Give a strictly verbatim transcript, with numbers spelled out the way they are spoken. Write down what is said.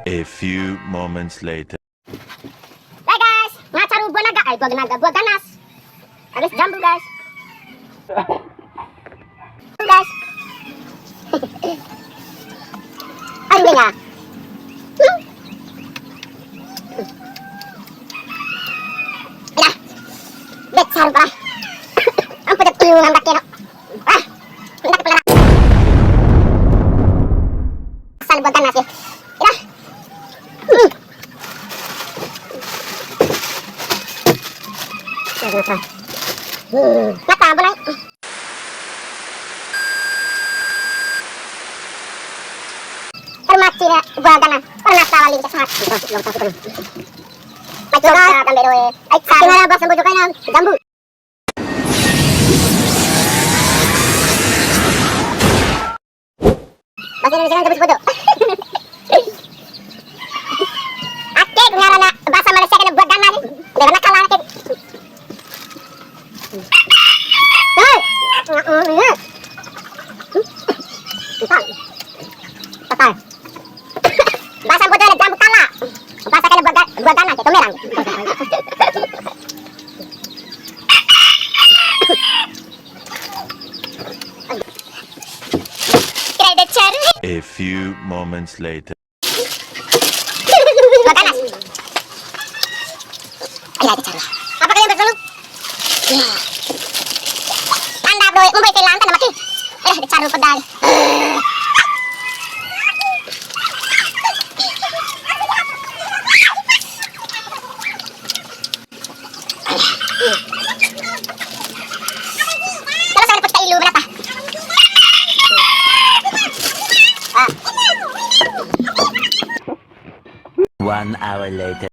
A few moments later. Hai guys, ngaha caru buah naga, eh, buah naga, buah ganas. Habis jambu, guys. Guys. Aduh, ya. Dah. Bet caru, parah. Ampun, dah, tuyul, ngampak, ya, no. Ah, ndak pernah. Asal buat ganas ya. Dah. Hmm. Nata, ampun, ai. Termaci ya, buat ganas. Pernah tawali kita semati. Mati, kan? Tambe doe. Ai, tinggal bahasa Samboja kaina jambu. Bahasa Indonesia kan jambu Samboja. Ake ngarana bahasa Malaysia kaina buah ganas ni. Dia kena kalah ake. Hei. Entah. Entah. Bahasa Samboja kaina jambu kala. Bahasa kaina buah ga-, buah ganas, ya, tomerang. Kira ada cari. A few moments later. Buah ganas. Kira ada cari. Apa kalian berselalu? Ya. Anda, bro, mau baca lantai, mati. Eh, dicaru pedal. Kalau saya dapat ilu berapa? Ah. One hour later.